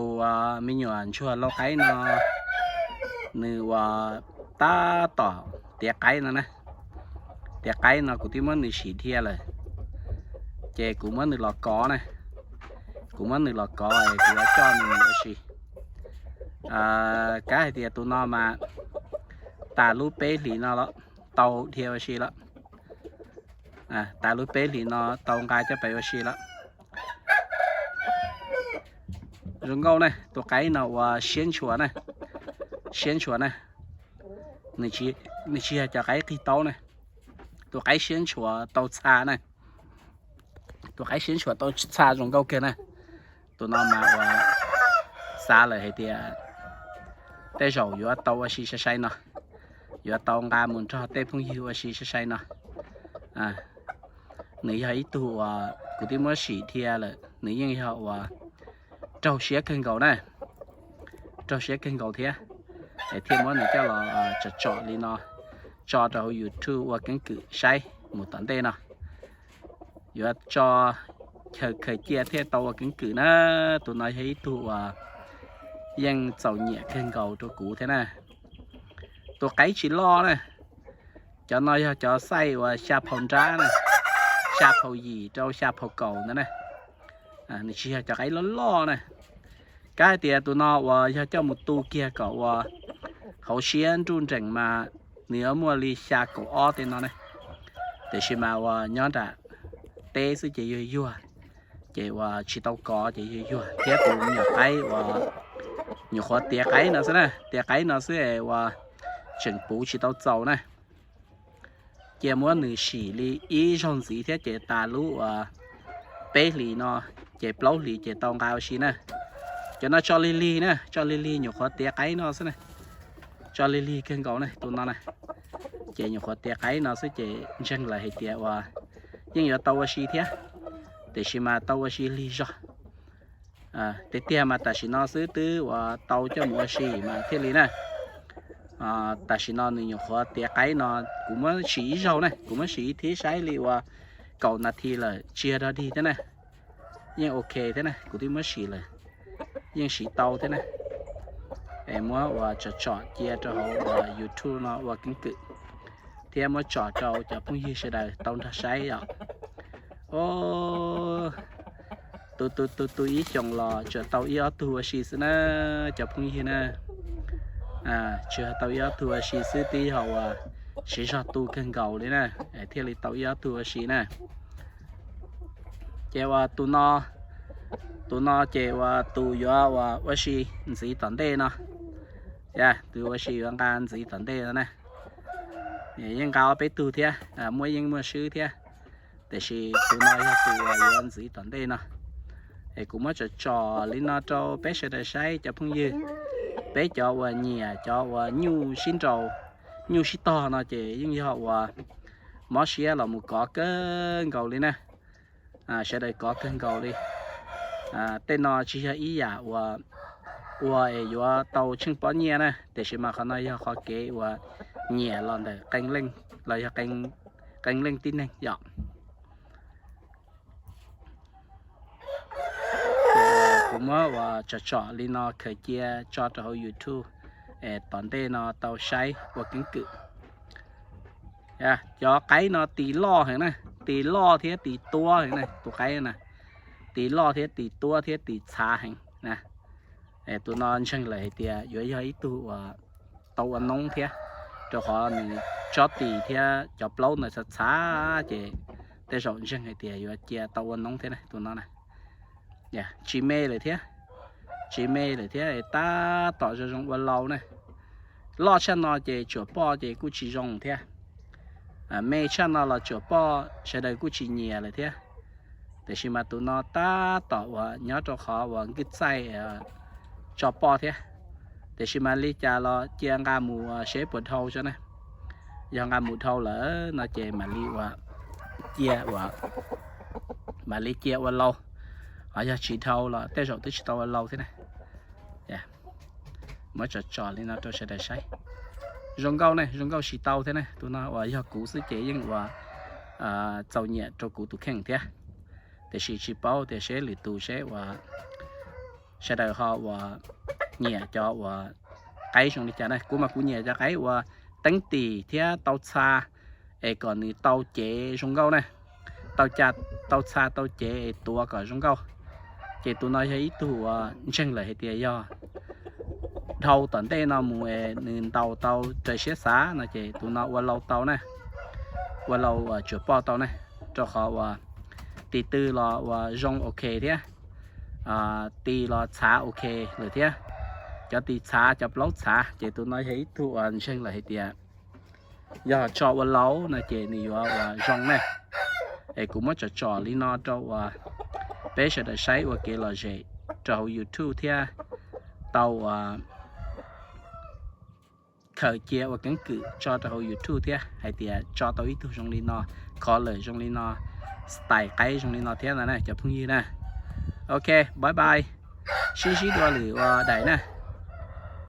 Tus me nyuam ntsuag lau qaib no, nws uas tab tom tiav qaib no na. Tiav qaib no kuv twb muab nws sim dhia lawm, ces kuv muab nws los kov na. Kuv muab nws los kov es kuv yuav coj nws ua si. Kav hais tias tus no mas tas lub peb hlis no los tau dhia ua si lawm. Tas lub peb hlis no tau nqa coj pais ua si lawm. Zoo nkauj na, tus qaib no uas siab ntshuas na, siab ntshuas na. Nws tsis yog cov qaib qig taub na, tus qaib siab ntshuas tau txha na. Tus qaib siab ntshuas tau txha zoo nkauj kawg na. Tus no mas uas xav lawm hais tias tej zaum yuav tau ua si sai sai no, yuav tau nqa mus nrog tej phooj ywg ua si sai sai no. Nws yog ib tug uas kuv twb muab sim dhia lawm, nws yeej yog uas raug siab kawg nkaus na, raug siab kawg nkaus thiab. Es thiaj muab nws coj los tsom tsom li no, tso rau hauv YouTube ua keeb kwm saib mus tom ntej no. Yuav tso chaw khaws cia thiaj tau ua keeb kwm na. Tus no yog ib tug uas yeej txaus nyiam kawg nkaus rau kuv thiab na. Tus qaib tsis loj na, cov no yog cov xaij uas xya phaus nrab na, xya phaus yim rau xya phaus kaum ntawd na. Nws tsis yog cov qaib loj loj na. Kav hais tias tus no uas yog coj mus tu kiag kom uas hauv siab nruj nreem mas nws yuav muaj li xya kaum ob tej no ne. Tiam sis mas uas nyob nram teb xwb ces yuag yuag, ces uas tsis tau kov ces yuag yuag thiab. Tus me nyuam qaib uas nyuam qhuav tiav qaib no xwb na, tiav qaib no xwb es uas tseem puv tsis tau txaus na. Cia muab nws sim li ib zaug ntxiv thiab ces tas lub uas peb hlis no ces plaub hlis ces tau nqa ua si na. Cov no tso lig lig na, tso lig lig, nyuam qhuav tiav qaib no xwb na. Tso lig lig kawg nkaus na tus no na. Ces nyuam qhuav tiav qaib no xwb ces ntseeg lawm hais tias uas yeej yuav tau ua si thiab, tiam sis mas tau ua si lig zog. Tiag tiag mas tam sim no xwb twb uas tau coj mus ua si mas thiaj li na. Tam sim no nws nyuam qhuav tiav qaib no, kuv muab sim ib zaug na, kuv muab sim ib thib saib li uas kaum nas this lawm, tsis yog dog dig thiab na. Yeej ok thiab na, kuv twb muab sim lawm, yeej siv tau thiab na. Es muab uas tsom tsom cia rau hauv uas YouTube no ua keeb kwm thiab muab tso rau cov phooj ywg sawv daws tau nrog saib os. Tus tus tus tus ib xyoos los tsuas tau ib ob tug ua si xwb na cov phooj ywg na. Tsuas tau ib ob tug ua si xwb, twb yog uas siv zog tu kawg nkaus li na, thiaj li tau ib ob tug ua si na. Ces uas tus no, tus no ces uas tus yuav uas ua si ntxiv tom ntej no, tus ua si yuav nqa ntxiv tom ntej no na. Yeej nqa ob peb tug thiab, muaj yeej muaj swb thiab, tiam sis tus no yog tus uas yuav ntxiv tom ntej no. Es kuv muab tsom tsom li no rau peb sawv daws saib cov phooj ywg, peb cov uas nyiam cov uas nyuj sib nraus, nyuj sib tog no ces yeej yog uas mob siab los mus kov kawg nkaus li na. Sawv daws kov kawg nkaus li. Tej no tsis yog ib yam uas ua es yuav tau tsheej pob nyiaj na, tiam sis mas qhov no yog qhov kev uas nyiam los ntawm qee leej, los yog qee leej tib neeg yom. Kuv muab uas tsom tsom li no khaws cia tso rau hauv YouTube es tom ntej no tau saib ua keeb kwm. Cov qaib no tis loj heev na, tis loj thiab tis tuab heev na, tus qaib na, tis loj thiab tis tuab thiab tis txhav heev na. Tus no ntseeg lawm hais tias yuav yog ib tug uas tau ua noob thiab, rau qhov nws tsob tis thiab cov plaub ntawd txhav txhav ces tej zaum ntseeg hais tias yuav cia tau ua noob thiab na tus no na. Tsis me lawm thiab, tsis me lawm thiab, tab tom zoo zoo ua lau na. Loj tshaj no ces tsuam poj ces kuj tsis zoo thiab, me tshaj no los tsuam poj sawv daws kuj tsis nyiam lawm thiab. Tiam sis mas tus no tab tom uas nyob rau qhov uas nkij txaij tso poj thiab. Tiam sis mas li cas los cia nqa mus seb puas dhau tso na. Yog nqa mus dhau lawm no ces mam li uas cia uas mam li cia ua lau, ho yog tsis dhau los tej zaum twb tsis tau ua lau thiab na. Muab tsom tsom li no rau sawv daws saib. Zoo nkauj ne, zoo nkauj siv tau thiab na. Tus no uas yog kuv xwb ces yeej uas txaus nyiam rau kuv tus kheej thiab. Tiam sis tsis paub tias seb lwm tus seb uas sawv daws ho uas nyiam cov uas qaib zoo li cas na. Kuv mas kuv nyiam cov qaib uas teeb tim thiab tau txha, es kom nws tau cev zoo nkauj na. Tau ca, tau txha tau cev es tuav kom zoo nkauj. Ces tus no yog ib tug uas ntseeg lawm hais tias yog dhau tom ntej no mus es nws ntaus tau raws siab xav no ces tus no ua lau tau na, ua lau uas tsuam poj tau na, rau qhov uas tis tw los uas zoo ok thiab, tis los txhav ok lawm thiab. Cov tis txhav cov plaub txhav ces tus no yog ib tug uas ntseeg lawm hais tias yog tso ua lau no ces nws yuav uas zoo na. Es kuv muab tsom tsom li no rau uas peb sawv daws saib ua kev lom zem rau hauv YouTube thiab tau uas khaws cia ua keeb kwm tso rau hauv YouTube thiab hais tias tso tau ib tug zoo li no, color zoo li no, style qaib zoo li no thiab no na cov phooj ywg na. Ok, bye bye. Sib ntsib dua lwm ua daim na.